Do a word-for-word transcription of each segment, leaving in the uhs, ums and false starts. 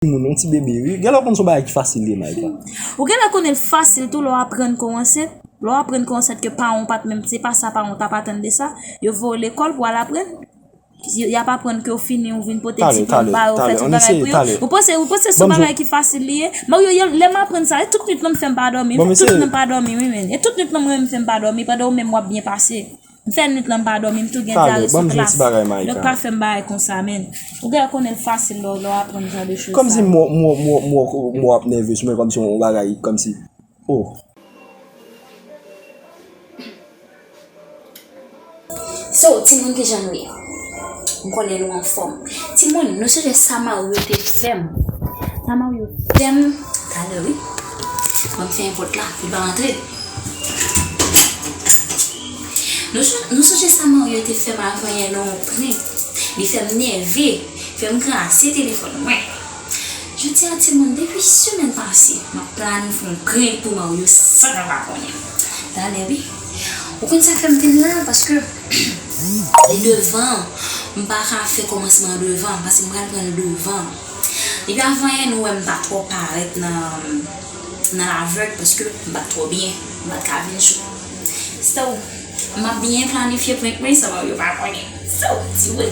timoun, yon ti bebe, wi. Genlè w konn se yon bagay ki fasil li ye, Maïka. Ou genlè konnen l fasil tou lè w aprann kò w ansent. Lè w aprann kò w ansent ke paran w pa t menm, se pa sa paran w t ap atann de sa. Yo voye w lekòl pou w al aprann. Y, y ap aprann ke w fini, ou vin pote ti plant ba yo, fè tout bagay pou yo. Ou panse, ou panse se yon bagay ki fasil li ye? Mario, lè m aprann sa, e tout nwit lan m fè m pa dòmi. M fè tout nwit lan m pa dòmi, wi, men. E tout nwit lan mwen menm fè m pa dòmi, pandan ou menm w ap byen pase. M fè nwit lan m pa dòmi, m tou gen dyare sou klas. Donk pa fè m bagay konsa, men. Ou genlè konnen l fasil lè w, lè w aprann jan de choz sa. Kòmsi m, m, m, m, m ap nève sou mwen, kòmsi yon bagay, kòmsi. Oh. So, timoun, kijan nou ye? M konnen nou anfòm. Timoun, nou sonje sa Mario te fè m. Sa Mario fè m talè, wi. Ban m fè yon pòt la, li pa rantre. Nou, nou sonje sa Mario te fè m avan yè nan yon prank. Li fè m nève, fè m kraze telefòn mwen. Jodi a, timoun, depi semèn pase, m ap planifye yon prank pou Mario san nou pa konnen. Talè, wi. Ou konn sa k fè m vin la? Paske li devan, m pa ka fè kòmansman devan, paske m pral pran l devan. Epi avan yè, nou wè m pa twò parèt nan, nan lavlog, paske m pa t twò byen, m pa t ka vin jou. So, m ap byen planifye prank mwen san Mario pa konnen. So, di wi.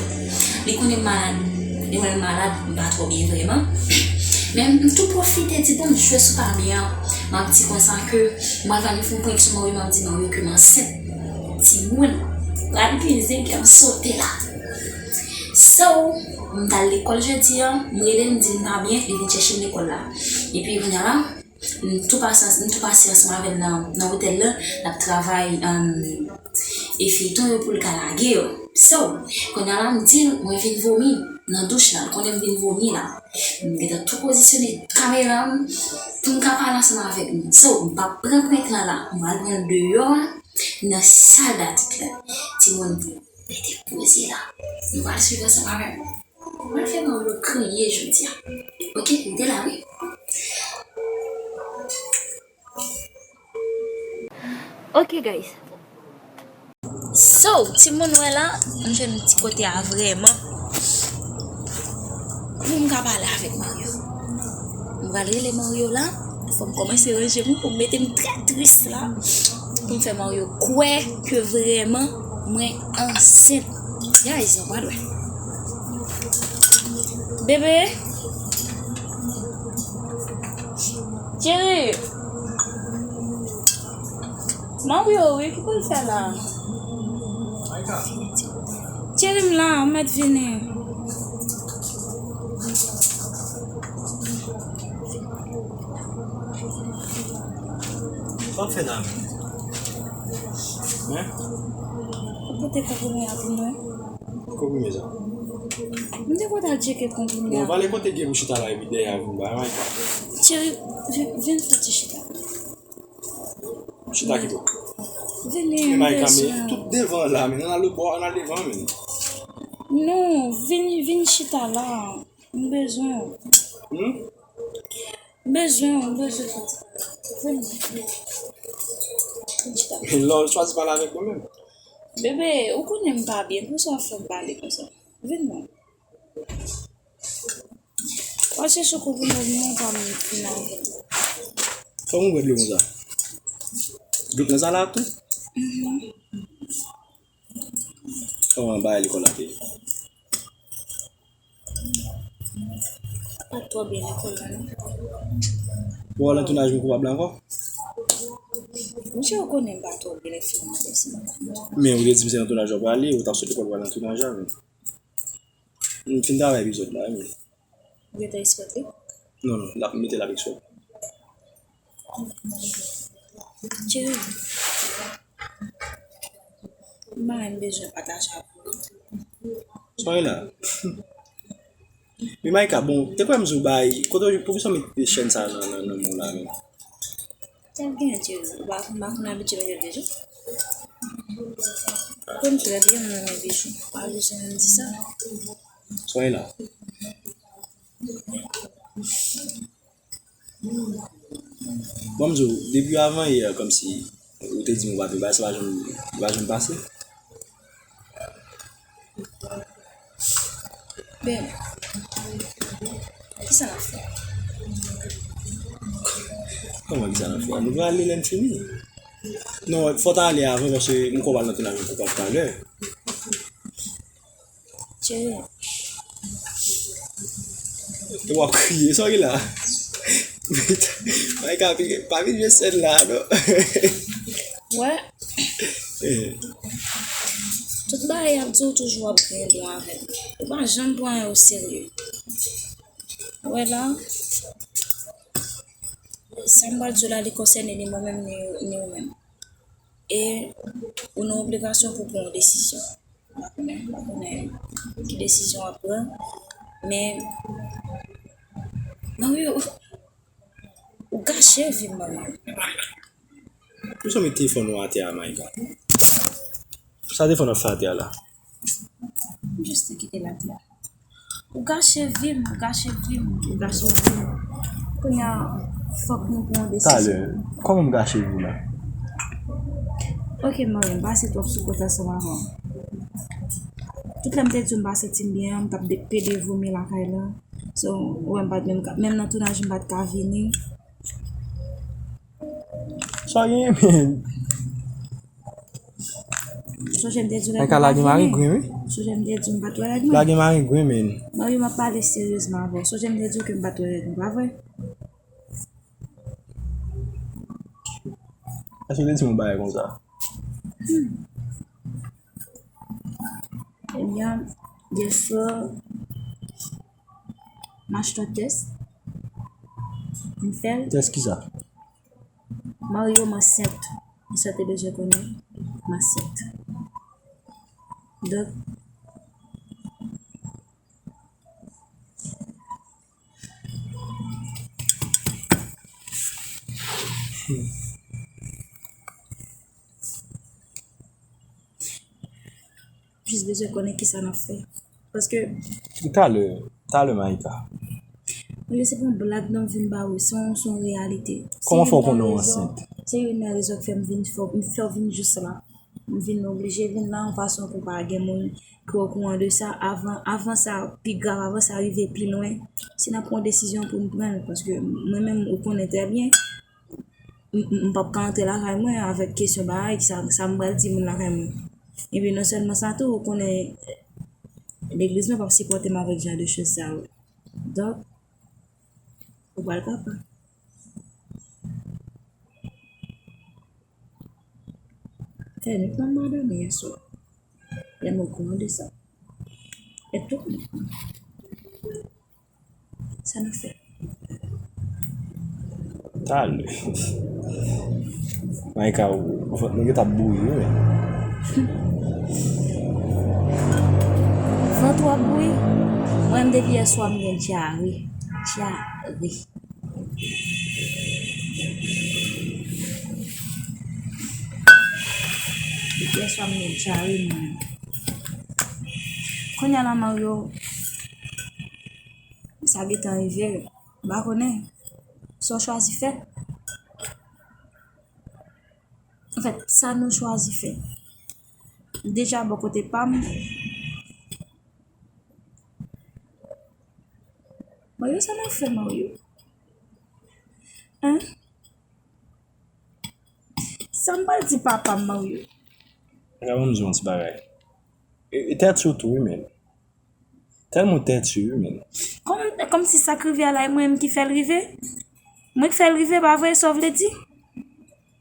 Li konnen m malad. Li konnen m malad, m pa twò byen vrèman. Men m tou pwofite di, bon, m jwe sou pami an. M ap di konsa ke m pral fè yon prank sou Mario, m ap di Mario ke m ansent. Timoun, pral peze kè m sote la. So, m t al lekòl jodi an, m rele l, m di l m pa byen, li vin chèche m lekòl la. Epi kounye a la, M tou pase, m tou pase ansanm avè l nan, nan otèl la, l ap travay, um, e feyton yo pou l ka lage yo. So, kounye a la, m di l, mwen vin vomi nan douch la, l konnen m vin vomi la. M gentan tou pozisyone kamera m pou m ka pale ansanm avèk nou. So, m p ap pran prank lan la, m pral pran l deyò a, nan sal datik la. Timoun, rete poze la. Nou pral swiv ansanm avè m. Mwen fè Mario kriye jodi a. Ok, li te la, wi. Ok, guys. So, timoun wè la, m jwenn ti kote a vrèman. Pou m ka pale avèk Mario. M pral rele Mario la. Fò m kòmanse ranje m pou m mete m trè tris la. Pou m fè Mario kwè ke vrèman mwen ansent. Guys, nou pa dwe. Bebe. Cheri. Mario, wi, ki pou l fè la? Cheri, m la, ou mèt vini. Sa w ap fè la menm? Hein? Ou pote konprime a pou mwen? Ki konprime sa? M te konn al tcheke konprime a. Non, va ale kote gen pou chita la epi dèyè a vin bay Maïka. Cheri, vin, vin fè ti chita. Chita kite w. Vini, m bezwen. Tout devan la, men ann al lòtbò, ann al devan, men. Non, vini, vin chita la. M bezwen w. Hmm? M bezwen w, m bezwen w. Vini. Vin chita. Men lè w chwazi pale avèk mwen menm. Bebe, ou konnen m pa byen, pou sa w fè m pale konsa. Vin non. Pase sou kou pou nou vin pa m fin avè w. Fò m bwè dlo konsa. Dlo nan sa la tou? Mhm. Kòman bagay lekòl la te ye? Pa twò byen lekòl la, non. Ou al nan tounaj Mwen koupab la ankò? Monchè, ou konnen m pa twò byen lè fi mande si m pa. Men ou te di m se nan tounaj w ap prale, ou t ap sot lekòl pral nan tounaj la, men. M fin travay epizòd la, men. Ou gentan export li? Non, non, l ap mete l ap export. Cheri, m pa menm bezwen pataje avè w. Sa w ye la? Men Maïka, bon, te kwè m di w bay, kote w, poukisa w met chèn sa nan, nan, nan men w la menm? Sa gen, Cheri, ou pa, ou pa konn abitye mete bijou? Konn trè byen m renmen bijou. Pa bezwen di sa. Sa w ye la? Bon, m di w, depi avan yè, kòmsi ou te di m ou pa vle pase, ou pa janm, ou pa janm pase. Ben, kisa n ap fè? Kòman ki sa n ap fè? Nou pral ale lè n fini. Non, fò w ta ale avan, paske m kwè w pral nan tounaj avèk koupab talè. Tchè. E w ap kriye, sa w gen la? Maïka, pa vin jwe sèn la, non. Wè. Eh. Tout bagay y ap di w toujou ap gen bon avè l. Ou pa janm pran anyen o serye. Wè la. Sa m pral di w la, li konsène ni mwen menm, ni, ni ou menm. E ou nan obligasyon pou pran yon desizyon. M pa konnen, m pa konnen ki desizyon w ap pran, men Mario, ou gache vi m, Mario. Poukisa w met telefòn ou atè a, Maïka? Sa telefòn ap fè atè a la? M jis te kite l atè a. Ou gache vi m, ou gache vi m, ou gache vi m. Kounye a, fòk nou pran yon desizyon. Talè, kòman m gache vi w la? Ok, Mario, m pase twòp sou kont ansanm avè w. Tout lè m te di w m pa santi m byen an, m t ap de-, pede vomi lakay la. So, ou wè m pa t menm ka, menm nan tounaj m pa t ka vini. Sa w genyen, men? Sonje m te di w nèg mwen pa vini. Maïka lage marengwen, wi. Sonje m te di w m pa t wè nèg mwen. Lage marengwen, men. Mario, m ap pale seryezman avè w. Sonje m te di w ke m pa t wè nèg mwen, pa vre? Èske w te di m yon bagay konsa? Hmm. Ebyen, yè swa, m achte yon tès. M fè l. Tès kisa? Mario, m ansent. Ou sa te bezwen konnen, m ansent. Donk, jis bezwen konnen kisa n ap fè. Paske talè, talè, Maïka. Yo, se pa yon blag non, m vin ba ou, se yon, se yon reyalite. Kòman fè w konnen w ansent? Se youn nan rezon k fè m vin, fè, m fè w vin jis la. M vin oblije vin la yon fason pou pa gen moun ki okouran de sa. Avan, avan sa pi grav, avan sa rive pi lwen, si n ap pran yon desizyon pou m pran l, paske mwen menm, ou konnen trè byen, m, m, m p ap ka antre lakay mwen avèk kesyon bagay, sa, sa m pral di moun lakay mwen. Epi non sèlman sa tou, ou konnen legliz mwen p ap sipòte m avèk jan de choz sa yo. Donk, ou pral papa. Fè nou pran madanm yè swa. Lè m okouran de sa. E tou. Sa n ap fè? Talè. Maïka, ou, ou, nou gentan ap bouyi, wi, men. Vant ou ap bouyi? Mwen, depi yè swa, m gen dyare. Dyare. Depi yè swa, m gen dyare, mwen. Kounye a la, Mario, sa gentan rive. M pa konnen sa w chwazi fè. Anfèt, sa nou chwazi fè. Deja, bò kote pa m, Mario, sa n ap fè, Mario? Hein? Sa m pral di papa m, Mario? Gade, ban m di w yon ti bagay. E, e tèt sou tou, wi, men. Tèlman tèt sou, wi, men. Kòm, kòmsi sa k rive a la, e mwen menm ki fè l rive? Mwen k fè l rive, pa vre, sa w vle di?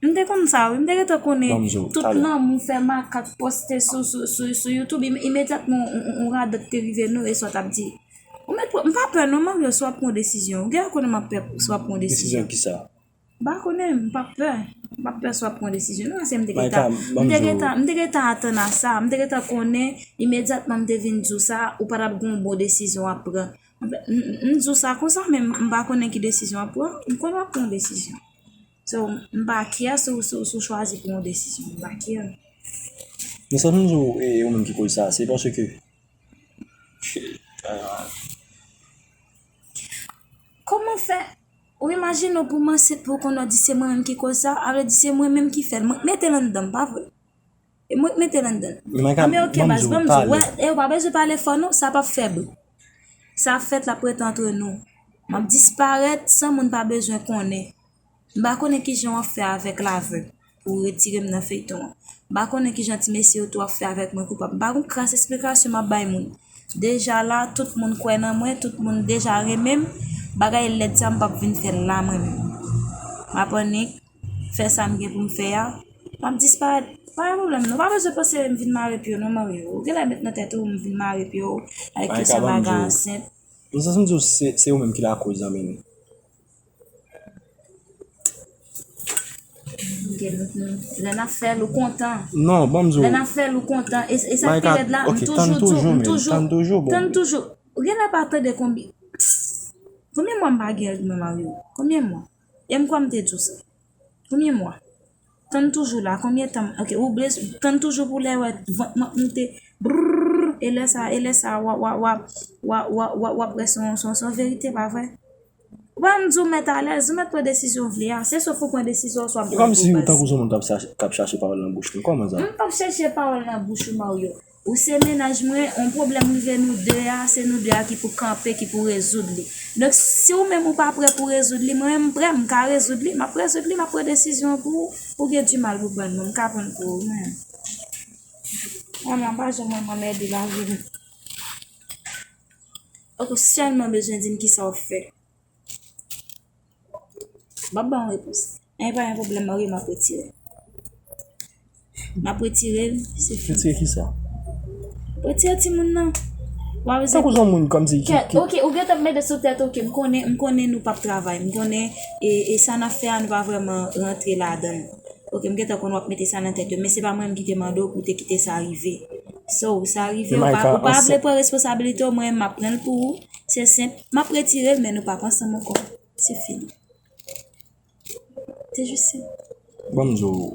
M te konn sa, wi. M te gentan konnen tout lanmou, fè makak, poste sou, sou, sou, sou YouTube. Im-, imedyatman, yon, yon, yon radòt te rive nou, e sa w t ap di. Ou mèt, m pa pè, non, Mario, si w ap pran desizyon. Ou genlè konnen m ap pè, si w ap pran desizyon. Desizyon kisa? M pa konnen, m pa pè. M pa pè si w ap pran desizyon. Non, paske m te gentan, m te gentan, m te gentan atann a sa. M te gentan konnen, imedyatman m te vin di w sa, ou pa t ap gen yon bon desizyon w ap pran. M, m, m di w sa konsa, men m, m pa konnen ki desizyon w ap pran. M konnen w ap pran yon desizyon. So, m pa care si w, si w, si w chwazi pran yon desizyon. M pa care. Men sa m di w, e, ou menm ki koz sa, se paske, ah, kòman fè, ou imajine w pou m ansent pou konnen w di se mwen menm ki koz sa, a vle di se mwen menm ki fè l. Mwen k mete l anndan, pa vre? E mwen k mete l anndan. Men ok, baz, ban m di w, wè, e ou pa bezwen pale fò non, sa p ap fè bri. Sa ap fèt, l ap rete antre nou. M ap disparèt san moun pa bezwen konnen. M pa konnen kijan w ap fè avèk Lavè pou w retire m nan feyton an. M pa konnen kijan ti mesye yo tou ap fè avèk mwen koupab. M pa gon kras esplikasyon m ap bay moun. Deja la, tout moun kwè nan mwen, tout moun deja renmen m. Bagay lèd sa, m p ap vin fè l la mwen menm. M ap annik fè sa m gen pou m fè a. M ap disparèt. Pa gen pwoblèm, non. Pa bezwen panse m vin mare pye w, non, Mario. Ou genlè met nan tèt ou m vin mare pye w avèk kesyon bagay ansent. M santi m di w se, se ou menm ki lakoz, an, men. Lè n ap fè l, ou kontan. Non, ban m di w. Lè n ap fè l, ou kontan. E, e sa k pi rèd la, m toujou di w, m toujou, tann toujou, bon. Tann toujou. Ou genlè pa tande konbyen, konbyen mwa m pa gen règ mwen, Mario? Konbyen mwa? E m kwè m te di w sa. Konbyen mwa? Tann toujou la, konbyen tan? Ok, ou bliye tann toujou pou lè wè vant mwen ap moute. Brrr, e lè sa, e lè sa, w ap, w ap, w ap, w ap, w ap, w ap wè se yon, se yon, se yon verite, pa vre? Ou pa m di w mèt alèz, ou mèt pran desizyon w vle a. Se swa pou pran desizyon, swa pou pran. E kòmsi ou tankou se yon moun k ap chache, k ap chache pawòl nan bouch mwen. Kòman sa? M p ap chache pawòl nan bouch ou, Mario. Ou se mennaj mwen, yon pwoblèm rive nou de a, se nou de a ki pou kanpe, ki pou rezoud li. Donk, si ou menm ou pa prè pou rezoud li, mwen menm m prè, m ka rezoud li, m ap rezoud li, m ap pran desizyon pou ou. Ou gen di mal pou bann moun, m ka pran pou ou, mwen. Mwen, mwen pa janm anmède lavi m. Ou sèlman bezwen di m kisa w ap fè. M ap ba w repons. E pa yon pwoblèm, Mario, m ap retire. M ap retire l, se fini. Retire kisa? Retire timoun nan. Tankou se yon moun kòmsi ki, ki. Ok, ou gentan mete sou tèt, ok, m konnen, m konnen nou p ap travay. M konnen, e, e sa n ap fè a, nou pa vrèman rantre ladan l. Ok, m gentan konn w ap mete sa nan tèt yo, men se pa mwen menm ki te mande w pou w te kite sa rive. So, sa rive, ou pa, ou pa vle pran responsabilite w, mwen menm m ap pran l pou ou. Se senp, m ap retire l, men nou p ap ansanm ankò. Se fini. Se jis senp. Ban m di w,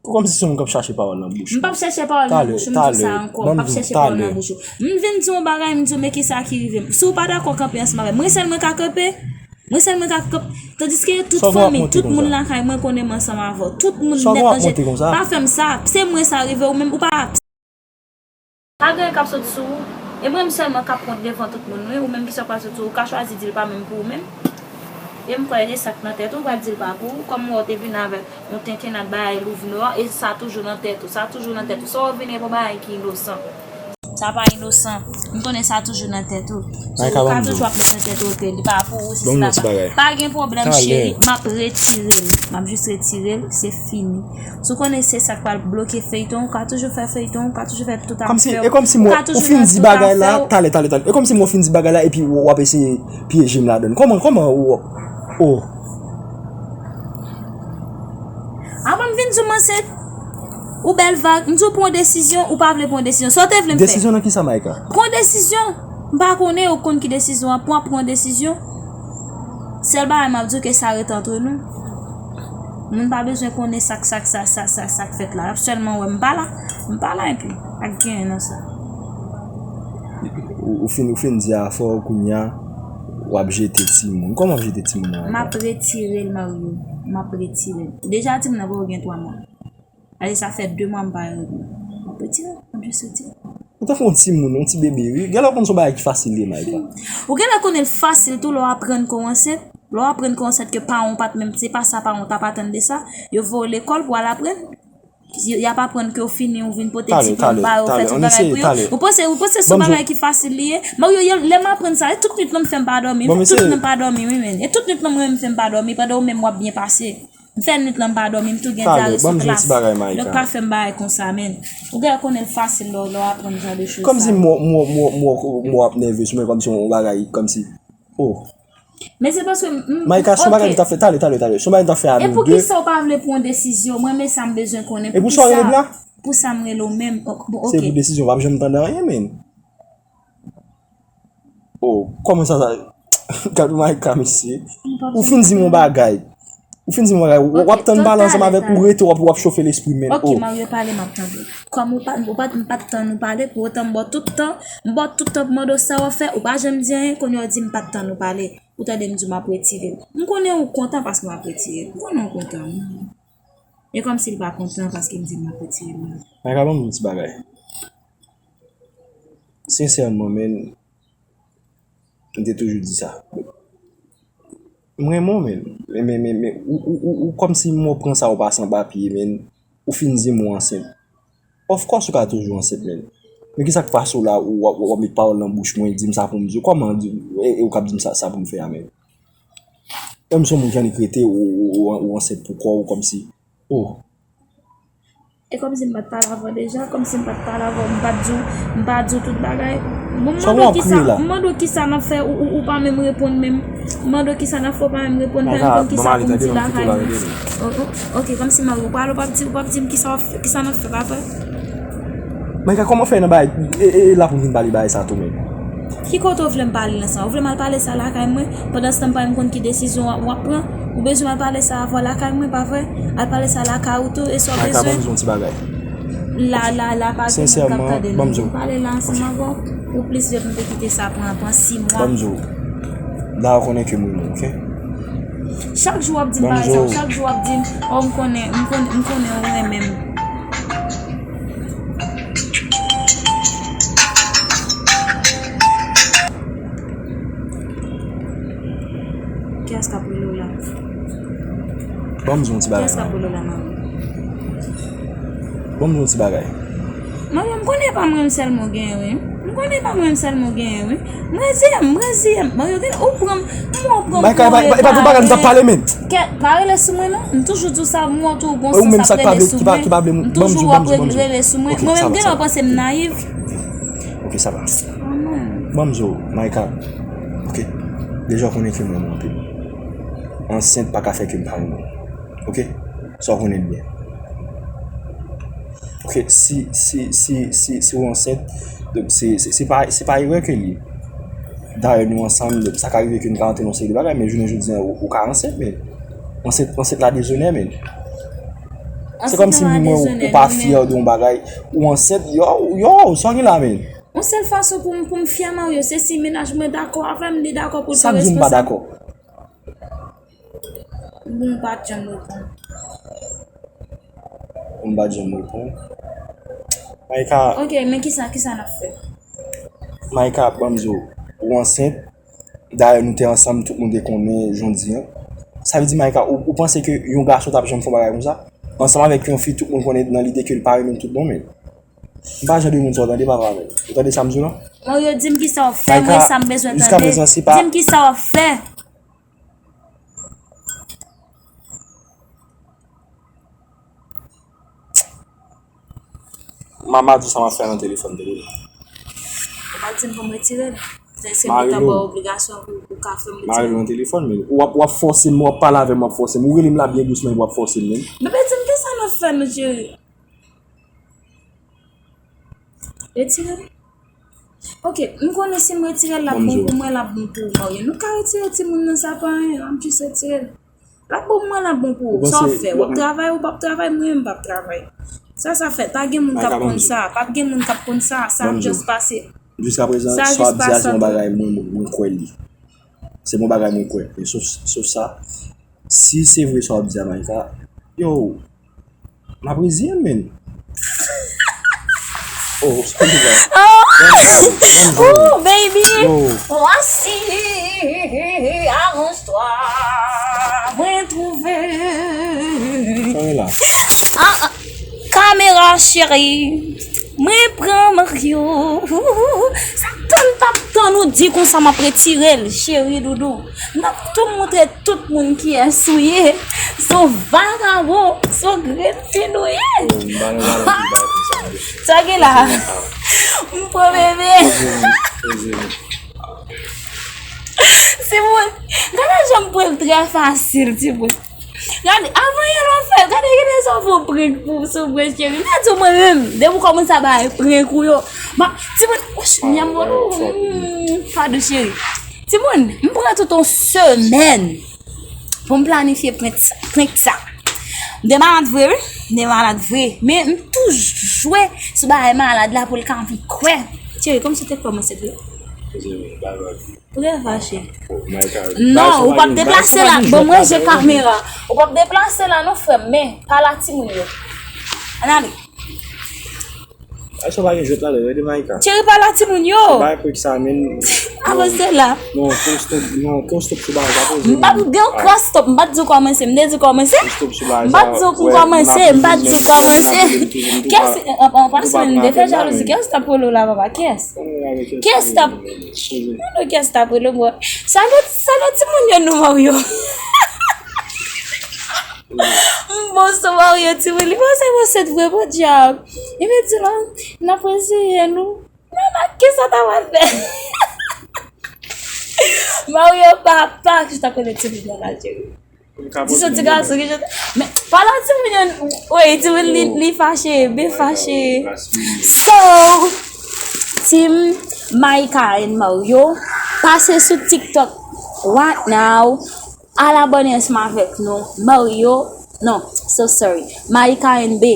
ou kòmsi se yon moun k ap chache pawòl nan bouch ou. M p ap chache pawòl nan bouch ou, m di w sa ankò, m p ap chache pawòl nan bouch ou. M vin di w yon bagay, m di w men kisa ki rive m. Si w pa dakò kanpe ansanm avè m, mwen sèl mwen ka kanpe. Mwen sèl mwen ka kanpe. Tandiske tout fanmi, tout moun lakay mwen konnen m ansanm avè w. Tout moun nèt nan je. Pa fè m sa. Se mwen sa rive, ou menm, ou pa. Pa gen anyen k ap sot sou ou. E mwen menm sèlman k ap wont devan tout moun, wi. Ou menm kisa k pral sot sou ou, ou ka chwazi di l pa menm pou ou menm. E m kwè e sa k nan tèt ou, ou pral di l pa pou ou. Kòm m wè w te vin avèk yon tenkennad bagay louv nwa, e sa toujou nan tèt ou, sa toujou nan tèt ou. Sa w vin e pou bagay ki inosan. Sa pa inosan. M konnen sa toujou nan tèt ou. So, ou ka toujou ap met nan tèt ou ke li pa pou ou, si se la pa. Pa gen pwoblèm, cheri. M ap retire l. M ap jis retire l. Se fini. Si w konnen se sa k pral bloke feyton, ou ka toujou fè feyton, ou ka toujou fè tout afè w. Kòmsi, e kòmsi mwen, ou fin di bagay la, talè, talè, talè. E kòmsi mwen fin di bagay la, epi w, w ap eseye pyeje m ladan l. Kòman, kòman ou, oh. Avan m vin di w m ansent, ou bèl vag, m di w pran yon desizyon, ou pa vle pran yon desizyon. Sa w te vle m fè? Desizyon nan kisa, Maïka? Pran yon desizyon. M pa konnen, ou konn ki desizyon w ap pran, pran yon desizyon. Sèl bagay m ap di w ke sa ret antre nou. Moun pa bezwen konnen sa k, sa k, sa, sa, sa, sa k fèt la. Y ap sèlman wè m pa la. M pa la epi. Pa gen nan sa. Ou, ou fin, ou fin di afè w kounye a, w ap jete timoun. Kòman w ap jete timoun nan? M ap retire l, Mario. M ap retire l. Deja, timoun nan poko gen twa mwa. Ale, sa fè de mwa m pa wè l. M ap retire l. M ap jis retire l. Ou tankou yon timoun, yon ti bebe, wi. Genlè w konn se yon bagay ki fasil li ye, Maïka. Ou genlè konnen l fasil tou lè w aprann ke w ansent. Lè w aprann ke w ansent ke paran w pa t menm, se pa sa paran w t ap atann de sa. Yo voye w lekòl pou w al aprann. Y ap aprann ke w fini, ou vin pote diplòm ba yo, fè tout bagay pou yo. Ou panse, ou panse se yon bagay ki fasil li ye? Mario, lè m aprann sa, e tout nwit lan m fè m pa dòmi, tout nwit lan m pa dòmi, wi, men. E tout nwit lan mwen menm fè m pa dòmi, pandan ou menm w ap byen pase. M fè nwit lan m pa dòmi, m tou gen dyare sou klas. Donk pa fè m bagay konsa, men. Ou genlè konnen l fasil lè w, lè w aprann jan de choz sa. Kòmsi m, m, m, m, m ap nève sou mwen, kòmsi yon bagay, kòmsi, oh. Men se paske m, m, Maïka, se yon bagay m t ap fè, talè, talè, talè. Se yon bagay m t ap fè a nou de. E poukisa w pa vle pran yon desizyon? Mwen, men sa m bezwen konnen. E pou sa w rele m la? Pou sa m rele w menm. Ok, bon, ok. Se pou desizyon, w ap janm tande anyen, men. Oh, kòman sa, sa? Gad Maïka, mesye. Ou fin di m yon bagay. Ou fin di m yon bagay. W ap tann pale ansanm avèk ou, rete w ap, w ap chofe lespri, men. Ok, Mario, pale, m ap tande. Kòm ou pa, ou pa, m pa t tann ou pale, pou otan m ba w tout tan, m ba w tout tan pou mande w sa w ap fè, ou pa janm di anyen, kounye a w di m pa t tann ou pale. Ou tande m di w m ap retire l. M konnen ou kontan paske m ap retire l. M konnen ou kontan, wi. E kòmsi l pa kontan paske m di l m ap retire l. Maïka, ban m yon ti bagay. Sensèman, men, m te toujou di sa. M renmen w, men. Men, men, men, men, ou, ou, ou, ou kòmsi m pran sa ou pa san papye, men. Ou fin di m ou ansent. Of course, ou ka toujou ansent, men. Men ki sa k pase w la, ou, w ap, w ap met pawòl nan bouch mwen, di m sa pou m di w. Kòman di, e, e ou k ap di m sa, sa pou m fè a, men. Menm si yon moun ki annik rete, ou, ou, ou, ou ansent pou kò w, kòmsi. Oh. E kòmsi m pa t pale avè w deja, kòmsi m pa t pale avè w, m pa t di w, m pa di w tout bagay. Bon, m mande w kisa, m mande w kisa n ap fè, ou, ou, ou pa menm reponn menm. M mande w kisa n ap fè, ou pa menm reponn, pa menm konn kisa pou m di lakay mwen. O-, o-, oke, kòmsi m mande w, ou pale, ou p ap di, ou p ap di m kisa w ap fè, kisa n ap fè, pa vre? Maïka, kòman fè nan bagay, e, e, e la pou m vin pale bagay sa tou menm? Ki kote w vle m pale l ansanm? Ou vle m al pale sa lakay mwen? Pandanstan m pa menm konn ki desizyon w ap, w ap pran. Ou bezwen m al pale sa avè w lakay mwen, pa vre? Al pale sa lakay ou tou, e sa w bezwen. Maïka, ban m di w yon ti bagay. La, la, la, pa gen moun k ap tande nou. Sensèman, ban m di w. Vin pale la ansanm avè w. Ou plis vle pou m te kite sa pran, pran sis mwa. Ban m di w. La, ou konnen ke m renmen w, oke? Chak jou w ap di m bagay sa, chak jou w ap di m, oh, m konnen, m konnen, m konnen ou renmen m. Kiyès k ap rele w la? Ban m di w yon ti bagay. Kiyès k ap rele w la, manmi? Ban m di w yon ti bagay. Manmi, m konnen e pa mwen menm sèlman w genyen, wi. M konnen e pa mwen menm sèlman w genyen, wi. M reziye m, m reziye m. Manmi, ou pran m, ou pran m pou yon bagay, m t ap pale, men. Kè, pa rele sou mwen, non. M toujou di w sa, m wè w tou, w gon sans ap rele sou mwen. M toujou wè w ap rele sou mwen. Mwen menm, gen lè w panse m nayiv. Ok, sa va. Ban m di w, Maïka. Ok. Deja w konnen ke m renmen w anpil. Ansent pa ka fè ke m pa renmen w. Ok? Sa w konnen l byen. Ok, si, si, si, si, si w ansent, donk se, se, se pa, se pa erè ke l ye. Dayè nou ansanm, donk sa ka rive ke n ka rantre nan yon seri de bagay, men jounen jodi a, ou, ou ka ansent, men ansent, ansent la dezonè, men. Se kòmsi m wè w, ou pa fyè de yon bagay, ou ansent, yo, yo, sa w gen la, men. Yon sèl fason pou m, pou m fyè, Mario, se si mennaj mwen dakò avè m, li dakò pou l pran responsab. Sa k di w m pa dakò? Bon, ou pa t janm reponn. Ou pa t janm reponn. Maïka. Ok, men kisa, kisa n ap fè? Maïka, ban m di w, ou ansent. Dayè, nou te ansanm, tout moun te konnen, jodi an. Sa vle di, Maïka, ou, ou panse ke yon gason t ap janm fè yon bagay konsa? Ansanm avèk yon fi, tout moun konnen nan lide ke l pa renmen l tout bon, men. M pa jan de moun sa w tande, papa, men. Ou tande sa m di w la? Mario, di m kisa w ap fè, mwen sa m bezwen tande. Di m kisa w ap fè. Mama di sa m ap fè nan telefòn, tande. Ou pa di m pou m retire l. Se, se pou ta ba w obligasyon pou, pou ka fè m retire l. Mari l nan telefòn, men w ap, w ap fòse m, w ap pale avè m, w ap fòse m. Ou rele m la byen dousman, w ap fòse m, men. Bebe, di m kisa n ap fè, nou, cheri? Retire l. Ok, m konnen si m retire l, l ap bon pou mwen, l ap bon pou ou, Mario. Nou ka retire timoun nan, sa pa anyen, m ap jis retire l. L ap bon pou mwen, l ap bon pou ou. Sa w ap fè? W ap travay, ou p ap travay, mwen menm m p ap travay. Sa, sa fèt, pa gen moun k ap konn sa, p ap gen moun k ap konn sa, sa ap just pase. Jiskaprezan, sa w ap di a se yon bagay mwen, mwen, mwen kwè li. Se yon bagay mwen kwè. Men sof, sof sa, si se vre sa w ap di a, Maïka, yo, m ap reziye m, men. Oh, excuse me. Oh! Ooh, baby! Voici, arrange-toi. Mwen twouve. Sa w la? Ah, ah. Kamera, cheri. Mwen pran Mario. Sa tann p ap tann ou di konsa m ap retire l, cheri doudou. M ap tou montre tout moun kiyès ou ye. Se yon vagabon, se yon grenn fi nou ye. Sa gen la? M pran bebe. Timoun, gade jan m pran l trè fasil, timoun. Gade, avan yè lò fè, gade, gade sa w fè yon prank pou sou mwen, cheri. M te di w mwen menm, depi w kòmanse a bay prank ou yo. Ma, timoun, wouch, m yanm mwen, mm, pa dou, cheri. Timoun, m pran tout yon semèn pou m planifye prank sa, prank sa. M te malad vre, wi. M te malad vre. Men m toujou jwe sou bagay malad la pou l ka anvi kwè. Cheri, kòmsi w te kwè mwen se vre. Trè fache. Non, ou p ap deplase la. Bon, mwen je kamera. Ou p ap deplase la non, frè m, men pale a timoun yo. Ann ale. Ayisyen pa gen jwèt la, lè, rete Maïka. Cheri, pale a timoun yo. Bay prank sa, men. Avanse la. Non, pon stop, non, pon stop sou bagay sa poze. M pa t gen yon kras stop, m pa t di w kòmanse, m te di w kòmanse. M pa t di w kòmanse, m pa t di w kòmanse. Kiyès, an, an pasan, m te fè jalouzi. Kiyès t ap rele w la, papa? Kiyès? Kiyès t ap, mwen, kiyès t ap rele w, bro? Salye, salye timoun yo, nou, Mario. M bon sou Mario, timoun, li panse mwen se vre, bon djab. Li mete la, n ap eseye, nou. Nana, kisa ta pral fè? Mario papa, ki ta konnen timoun nan la, cheri. Di se ti gason ki jete. Men, pale a timoun yo, wi, timoun li, li fache, byen fache. So, team Maika and Mario, pase sou TikTok right now. Al abòne ansanm avèk nou. Mario, non, so sorry. Maika N B.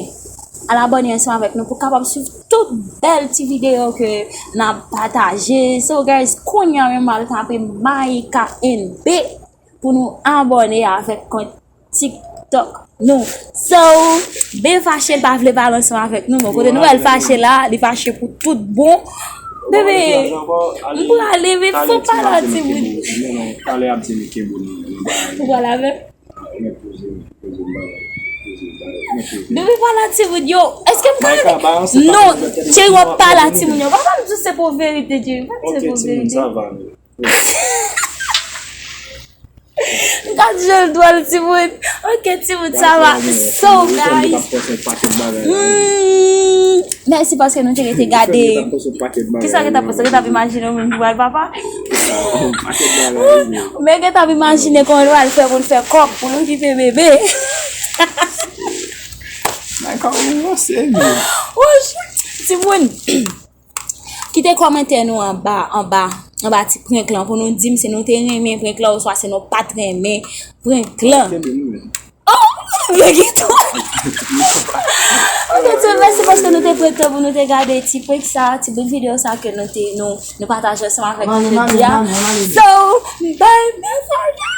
Al abòne ansanm avèk nou pou kapab swiv tout bèl ti videyo ke n ap pataje. So guys, kounye a menm al tape Maika N B pou nou abòne avèk kont TikTok nou. So, byen fache l pa vle pale ansanm avèk nou. Bon, kote nou wè l fache la, li fache pou tout bon. Bebe, m prale, men fò pale a timoun. Talè ap di m kenbe nou nan bagay. Ou pale avè m? Men poze, poze bagay, poze bagay, men poze. Bebe, pale a timoun yo. Èske m ka... Non, cheri, w ap pale a timoun yo. Papa m di se pou verite, cheri. Pa di se pou verite. M ka di jòl dwòl, timoun. Ok, timoun, sa va. So, guys. Hmm, mèsi paske nou te rete gade. Kisa ke t ap panse? Ke t ap imajine w menm pou al papa? Men ke t ap imajine kòman l pral fè pou l fè kòb, pou nou kite bebe. Wouch, timoun. Kite kòmantè nou anba, anba, anba ti prank lan pou nou di m si nou te renmen prank lan oswa si nou pa t renmen prank lan. Oh, byen gentan. Ok, timoun, mèsi paske nou te pran tan pou nou te gade ti prank sa, ti bout videyo sa ke nou te, nou, nou pataje ansanm avèk nou jodi a. So, bye, bye for now.